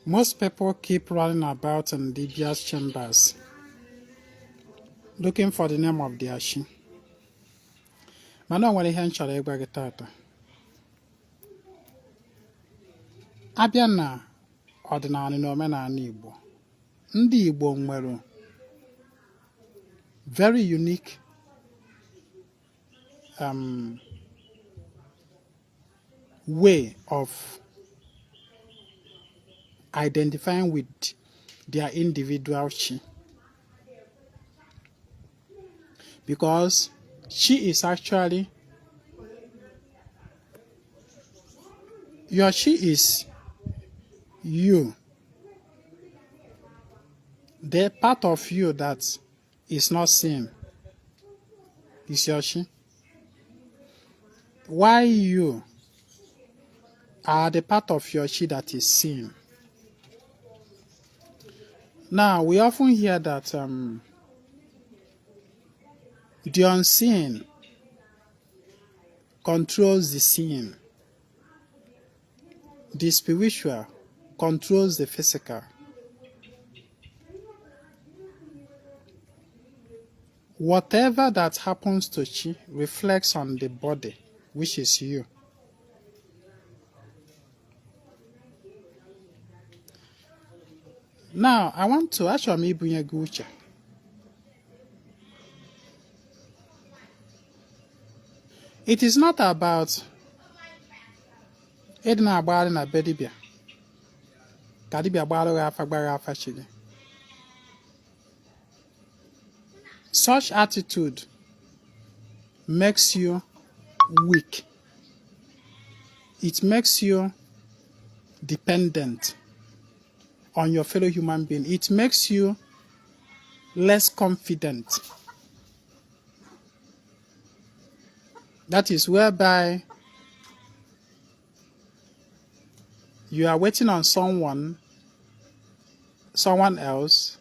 Most people keep running about in dibia's chambers looking for the name of their chi. Mana o nwere ihe m chọrọ ịgwa gị tata. A bịa na ọdịnala na omenala Igbo, ndị Igbo nwere very unique way of identifying with their individual chi, because chi is actually your chi is you, the part of you that is not seen is your chi. Why you are the part of your chi that is seen. Now, we often hear that the unseen controls the seen. The spiritual controls the physical. Whatever that happens to chi reflects on the body, which is you. Now, I want to achọrọ m ibunye gị uche. It is not about ịdị na-agbagharị na be dibịa ka dibịa gbara gị afa gbara afa chi gị. Such attitude makes you weak. It makes you dependent on your fellow human being. It makes you less confident. That is whereby you are waiting on someone else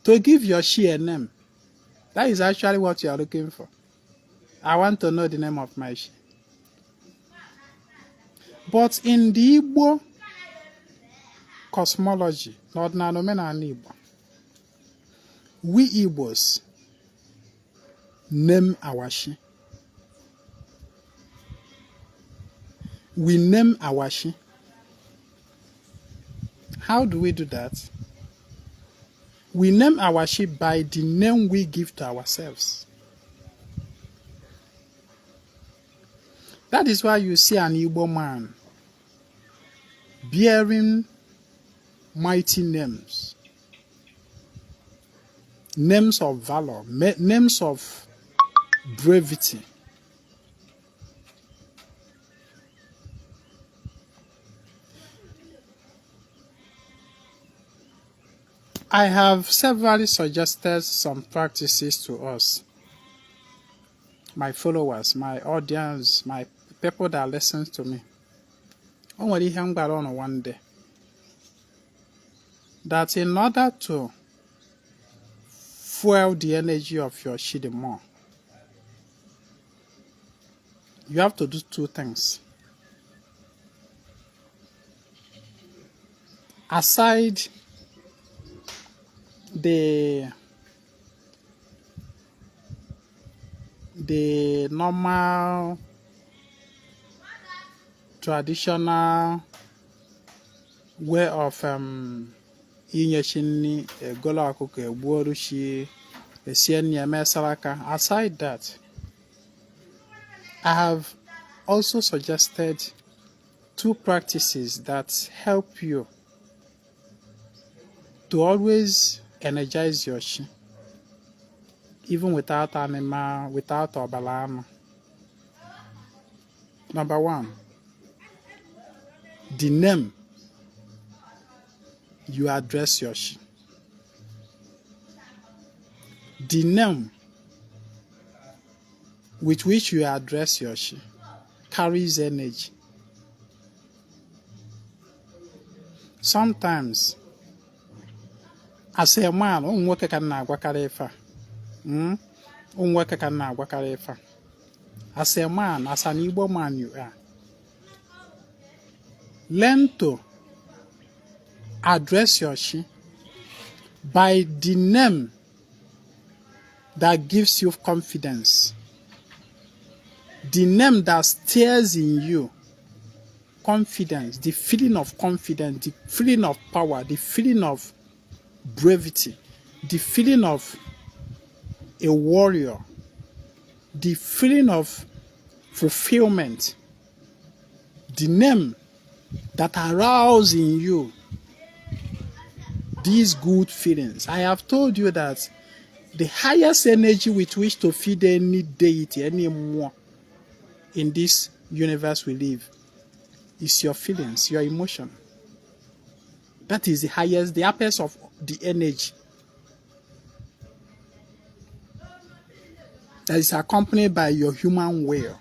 to give your chi a name. That is actually what you are looking for. I want to know the name of my chi. But in the Igbo cosmology, n'ọdịnala omenala Igbo, we Igbos name our chi. We name our chi. How do we do that? We name our chi by the name we give to ourselves. That is why you see an Igbo man bearing mighty names, names of valor, names of bravery. I have severally suggested some practices to us, my followers, my audience, my people that listen to me. O nwere ihe m gwara unu one day that in order to fuel the energy of your chi the more, you have to do two things. Aside the normal traditional way of inye chi nri, egolo ọkụkọ, egbuoru chi, esie nri, eme saraka, aside that, I have also suggested two practices that help you to always energize your chi even without animal, without ọbara anụ. Number one, the name you address your chi. The name with which you address your chi carries energy. Sometimes, as a man, ụmụ nwoke ka m na-agwakarị ife a. Ụmụ nwoke ka m na-agwakarị ife a. As a man, as an Igbo man you are, learn to Address your chi by the name that gives you confidence, the name that stirs in you confidence, the feeling of confidence, the feeling of power, the feeling of bravery, the feeling of a warrior, the feeling of fulfillment, the name that arouse in you these good feelings. I have told you that the highest energy with which to feed any deity, any mmụọ in this universe we live, is your feelings, your emotion. That is the highest, the apex of the energy that is accompanied by your human will.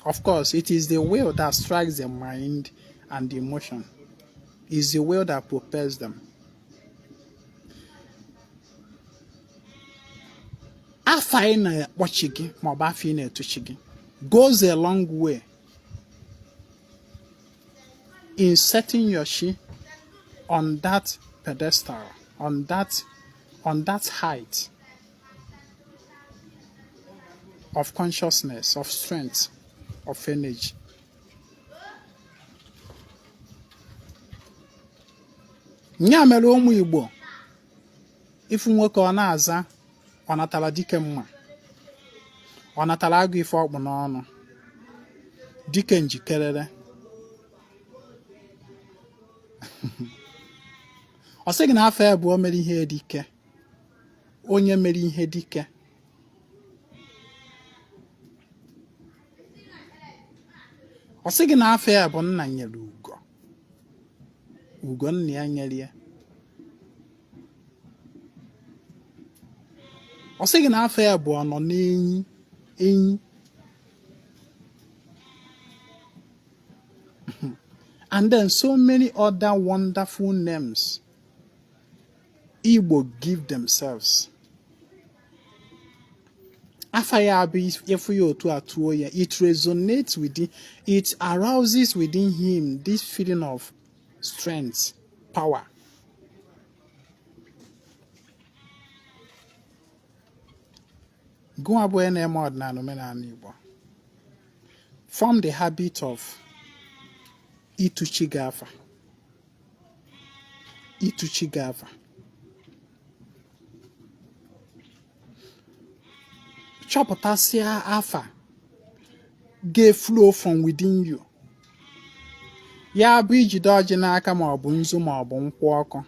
Of course, it is the will that strikes the mind and the emotion. It's the will that propels them. Afa ị na-akpọ chi gị maọbụ afa ị na-etu chi gị goes a long way in setting your chi on that pedestal, on that height of consciousness, of strength, of energy. Ya mere ụmụ Igbo, ị fụ nwoke ọ na-aza ọ natara dike mma, ọ natara agụ ife ọkpụ n'ọnụ, dike njikerere. Ọ sị gị na afa ya bụ o mere ihe dike, onye mere ihe dike. Ọ sị gị na afa ya bụ nna nyere ugo, ugo nna ya nyere ya. Ọ sị gị na afa ya bụ ọnọ n'enyi enyi. And then so many other wonderful names Igbo give themselves. Afa ya bụ ị fụ ya otu a tuo ya, it resonates within, it arouses within him this feeling of strength, power. Gụnwa bụ onye na-eme ọdịnala omenala Igbo, form the habit of itu chi gị afa, itu chi gị afa. Chọpụtasịa afa ga-eflow from within you. Ya bụ i jide ọjị n'aka ma ọ bụ nzu ma ọ bụ nkwụ ọkụ,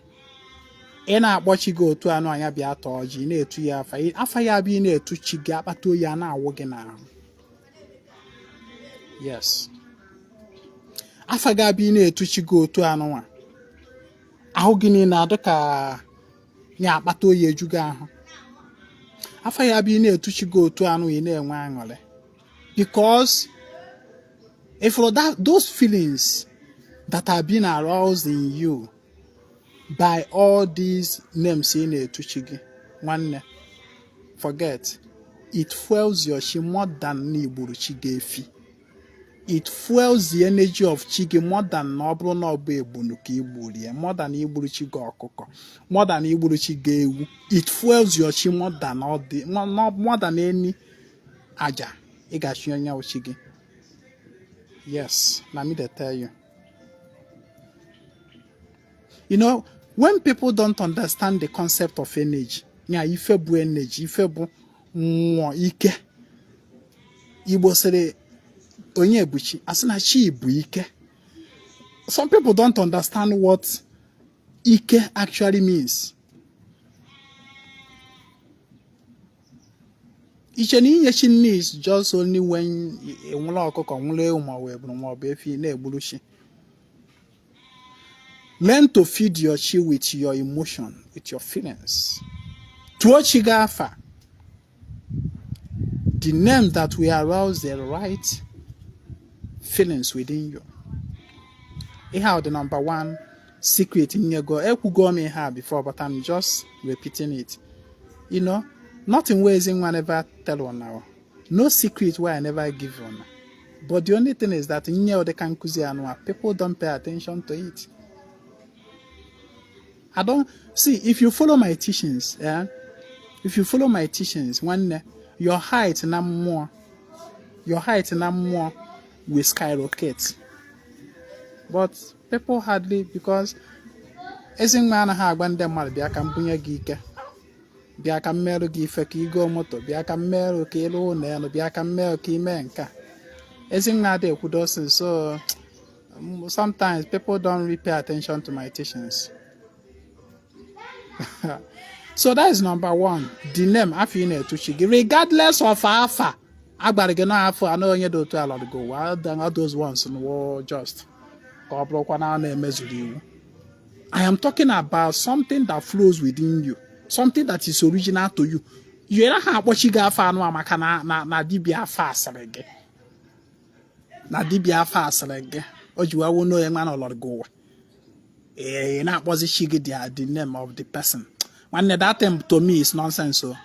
ị na-akpọ chi gị otu anụ anya bịa tọọ ọjị, ị na-etu ya afa. Afa ya bụ ị na-etu chi gị, akpata oyi a na-awụ gị n'ahụ. Yes, afa ga-abụ ị na-etu chi gị otu anụnwa, ahụ gị niile adị ka ya akpata oyi eju gị ahụ. Afa ya bụ ị na-etu chi gị otu anụ, ị na-enwe aṅụrị, because if that, those feelings that are being aroused in you by all these names ị na-etu chi gị, nwanne, forget it. Fuels your chi more than na i gburu chi gị efi. It fuels the energy of chi gị more than na ọ bụrụ na ọ bụ egbunu ka i gburu ya, more than igburu chi gị ọkụkọ, more than igburu chi gị ewu. It fuels your chi more than all the more than any aja ị ga-achụ onye chi gị. Yes, na me dey tell you. You know, when people don't understand the concept of energy, ya ife bụ energy, ife bụ mmụọ, ike. Igbo sịrị onye bụ chi, asị na chi bụ ike. Some people don't understand what ike actually means. Iche na inye chi nni is just only when nwụrụ ọkụkọ, nwụrụ ewu, ma ọ wee bụrụ ma ọ bụ efi na-egburu chi. Learn to feed your chi with your emotion, with your feelings. Tụọ chi gị afa, the name that will arouse the right feelings within you. Ihe a the number one secret nyego. Ekwugo m ihe a before, but I'm just repeating it. Nothing wey Ezinwa never tell una, no secret wey I never give una, but the only thing is that nye ụdịka nkụzi anụ a, people don't pay attention to it. I don't see. If you follow my teachings, eh? If you follow my teachings, nwanne, your height na mmụọ, your height na mmụọ will skyrocket. But people hardly, because Ezinwa anaghị agba ndị mmadụ, "Bịa ka m bunye gị ike, bịa ka m merụ gị ife ka ị goo moto, bịa ka m merụ ka ị lụọ ụlọ elu, bịa ka m merụ ka ị mee nke a." Ezinwa adịghị ekwudo. So sometimes people don't really pay attention to my teachings. So that is number one, the name, afọ ị na-etu chi gị, regardless of afa agbara gị n'afọ anọ onye dị otu ala gị ụwa. All those ones were just ka ọ bụrụkwa na a na-emezuru iwu. I am talking about something that flows within you, something that is original to you. You naghị akpọchi gị afọ anụ a maka na dibịa afọ asịrị gị, na dibịa afọ asịrị gị o ji wee wụ n'onye nwa na ọlọrọ gị ụwa. Ee, na-akpọzi chi gị the name of the person. Nwanne, that thing to me is nonsense o.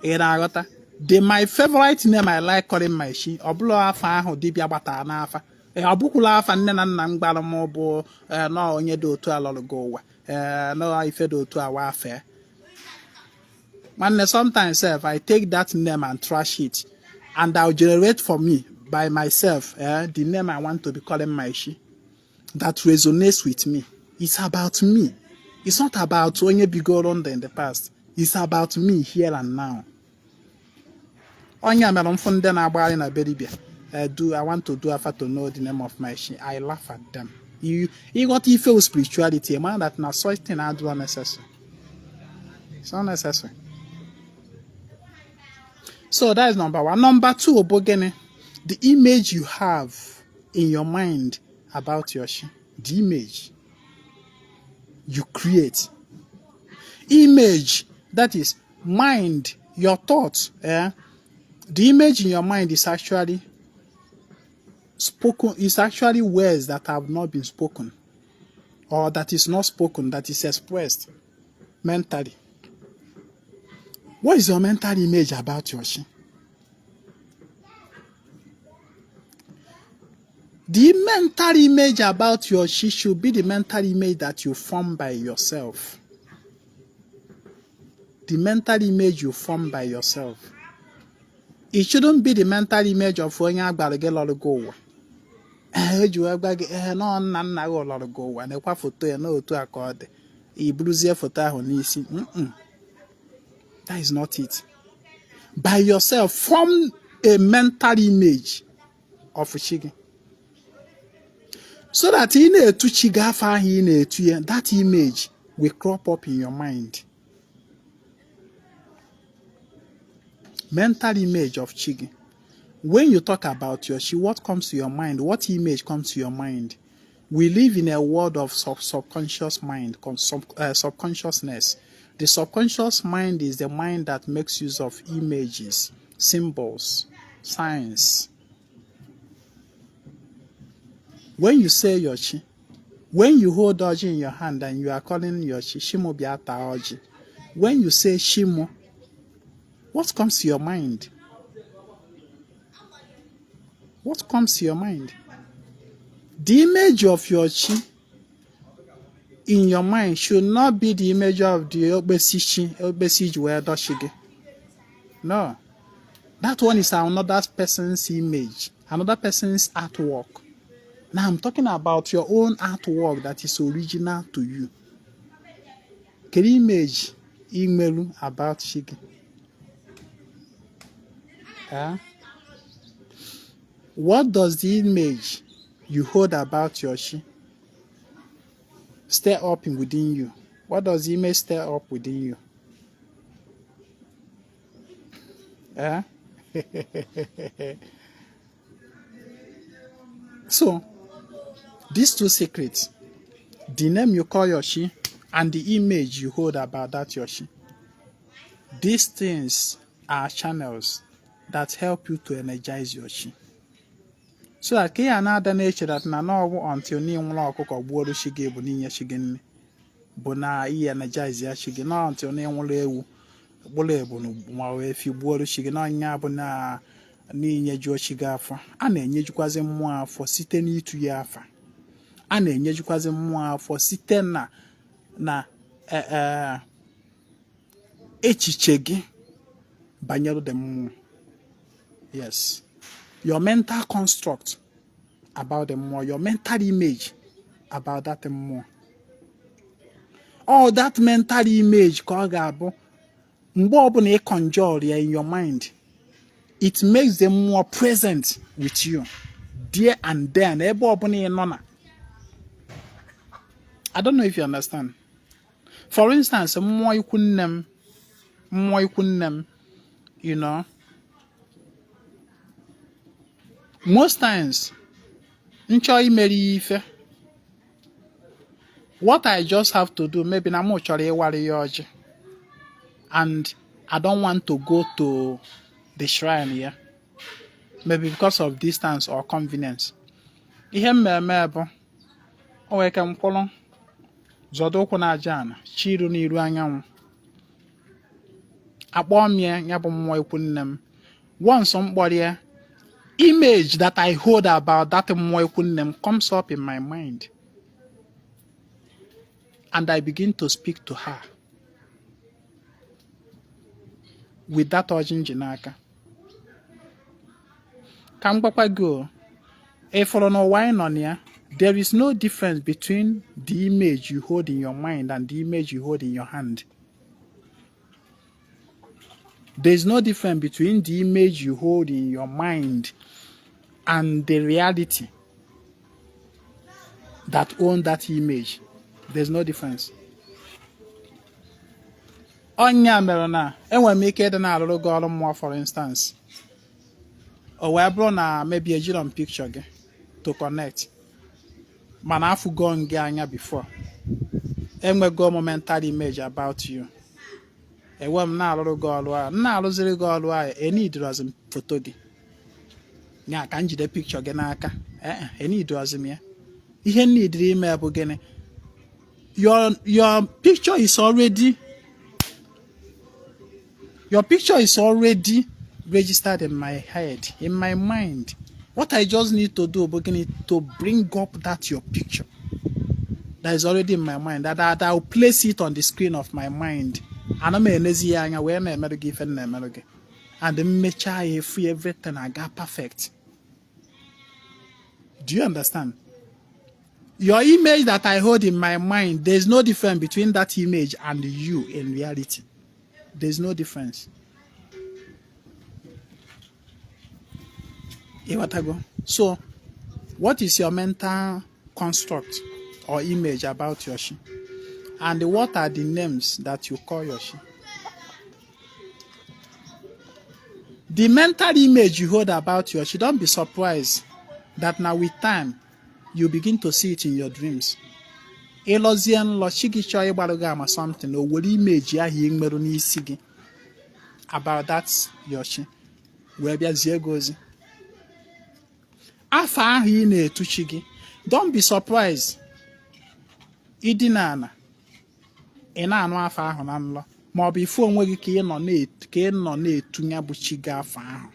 Ị na-aghọta? The my favorite name I like calling my chi, ọ bụla afọ ahụ dibịa gbatara n'afa. Ee, ọ bụkwula afa nne na nna m gbara m bụ nọọ onye dị otu a lọrọ gị ụwa, ee, nọọ ife dị otu a wa afee. Nwanne, sometimes sef, I take that name and trash it, and I'll generate for me by myself the name I want to be calling my chi that resonates with me. It's about me. It's not about onye bigoro ndụ in the past. It's about me here and now. Onye mere mfụ ndị na-agbagharị na be dibịa, do I want to do afa to know the name of my chi, I laugh at them. You ịghọta ife wụ spirituality, man, that na such thing adịrọ necessary. It's not necessary. So that is number one. Number two bụ gịnị? The image you have in your mind about your chi. The image you create, image, that is mind, your thoughts, eh? The image in your mind is actually spoken, is actually words that have not been spoken or that is not spoken, that is expressed mentally. What is your mental image about your chi? The mental image about your chi should be the mental image that you form by yourself. The mental image you form by yourself. It shouldn't be the mental image of onye agbara gị lọrọ gị ụwa. Ee, eji wee gwa gị, ee, nọọ nna nna gị lọrọ gị ụwa, nekwa foto ya n'otu a ka ọ dị, i buruzie foto ahụ n'isi. That is not it. By yourself, form a mental image of chi gị so that ị na-etu chi gị afọ ahụ ị na-etu ya, that image will crop up in your mind. Mental image of chi gị. When you talk about your chi, what comes to your mind? What image comes to your mind? We live in a world of subconscious mind, subconsciousness. The subconscious mind is the mind that makes use of images, symbols, signs. When you say your chi, when you hold ọjị in your hand and you are calling your chi, "Chi mụ, bịa taa ọjị." When you say "chi mụ," what comes to your mind? What comes to your mind? The image of your chi in your mind should not be the image of the okpesi chi, okpesi ji wee dọchi gị. No. That one is another person's image, another person's artwork. Now I'm talking about your own artwork that is original to you. Kedu image ị nwelu about chi gị? Eh? What does the image you hold about your chi stir up in within you? What does the image stir up within you? Eh? So, these two secrets, the name you call your chi and the image you hold about that your chi, these things are channels that help you to energize your chi. So that ka ị na-ada na-eche that na n'ọgwụ until na ịnwụrụ ọkụkọ gbuoro chi gị bụ n'inye chi gị nri bụ na iyi energize ya chi gị, na until na ịnwụrụ ewu gbụrụ ebu ma wee fi gbuoro chi gị na ọnya bụ na n'inyejuo chi gị afọ. A na-enyejukwazi mmụọ afọ site n'ịtụ ya afa. A na-enyejukwazi mmụọ afọ site na echiche gị banyere the mmụọ. Yes, your mental construct about the mmụọ, your mental image about that mmụọ. All that mental image ka ọ ga-abụ mgbe ọbụla ị conjure ya in your mind, it makes the mmụọ present with you there and then, ebe ọbụla ị nọ na. I don't know if you understand. For instance, mmụọ ikwu nne m, mmụọ ikwu nne m, most times m chọọ imere ya ife, what I just have to do, maybe na mụ chọrọ ịwara ya ọjị and I don't want to go to the shrine ya, maybe because of distance or convenience, ihe m eme bụ o nwere ike m kwụrụ zọdo ụkwụ na aja ana che iru n'iru anyanwụ, akpọọ m ya, ya bụ mmụọ ikwu nne m. Once m kpọrọ ya, image that I hold about that mmụọ ikwu nne m comes up in my mind and I begin to speak to her with that ọjị m ji n'aka. Ka m gwakwa gị o, ị fụrụ n'ụwa anyị nọ na ya, there is no difference between the image you hold in your mind and the image you hold in your hand. There is no difference between the image you hold in your mind and the reality that own that image. There's no difference. Ọ nya mere na enwere m ike ịdị na-arụrụ gị ọrụ mmụọ, for instance, o wee bụrụ na maybe ejirọ m picture gị to connect, mana afụgo m gị anya before, enwego m mental image about you, ewe m na-arụrụ gị ọrụ ahụ, m na-arụziri gị ọrụ ahụ, enidirọzi m foto gị ya ka m jide picture gị n'aka. Ee, enidirọzi m ya. Ihe m nidiri ime bụ gịnị? Your picture is already registered in my head, in my mind. What I just need to do bụ gịnị? To bring up that your picture that is already in my mind, that I will place it on the screen of my mind. Ana m enezi ya anya wee na-emerụ gị ife m na-emerụ gị, and m mechaa ya efu, everything aga perfect. Do you understand? Your image that I hold in my mind, there's no difference between that image and you in reality. There's no difference. Ịghọtago? So what is your mental construct or image about your chi? And what are the names that you call your chi? The mental image you hold about your chi, don't be surprised that now with time you begin to see it in your dreams. Ị lọzie nlọ, chi gị chọọ ịgbarụ gị ama something, o were image ahụ ị nwere n'isi gị about that your chi wee bịa zie gị ozi. Afa ahụ ị na-etu chi gị, don't be surprised ị dina ana ị na-anụ afa ahụ na nlọ, ma ọ bụ ị fụ onwe gị ka ị nọ na-etu ya bụ chi gị afa ahụ.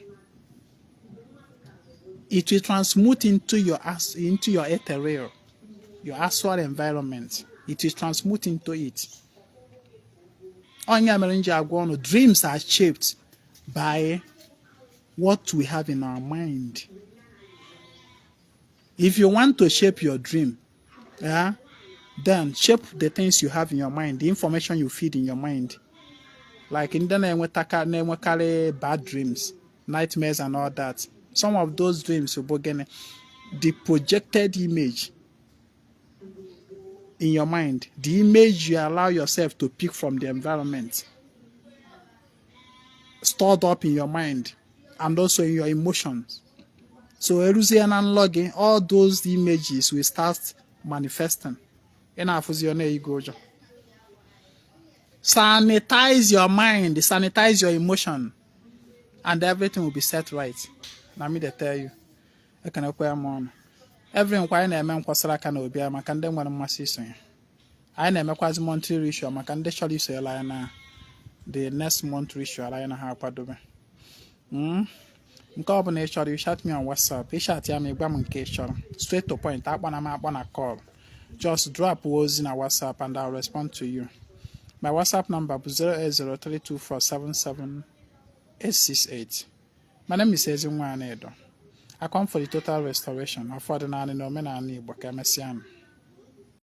It will transmute into your ethereal, your astral environment. It will transmute into it. Ọ nya mere m ji agwa unu, dreams are shaped by what we have in our mind. If you want to shape your dream, yeah, then shape the things you have in your mind, the information you feed in your mind. Like ndị na-enwekarị bad dreams, nightmares and all that. Some of those dreams bụ gịnị? The projected image in your mind, the image you allow yourself to pick from the environment, stored up in your mind and also in your emotions. So eruzie na nlọ gị, all those images will start manifesting. Ị na-afụzi ọ na-eyi gị ụjọ. Sanitize your mind, sanitize your emotion, and everything will be set right. Na me dey tell you. Ekenekwa m unu. Every Nkwọ anyị na-eme Nkwọ Saraka na obi maka ndị nwere mmasị isonye. Anyị na-emekwazi monthly ritual maka ndị chọrọ isonyere anyị na the next month ritual anyị na ha akwadobe. Nke ọ bụla ị chọrọ, you chat me on WhatsApp. Ị chat ya ma ị gwa m nke ị chọrọ. Straight to point, akpọna m akpọ na call. Just drop ozi na WhatsApp and I'll respond to you. My WhatsApp number bụ 08032477868. My name is Ezinwa Anaedo. I come for the total restoration of ọdịnala na omenala Igbo. Ka emesịa.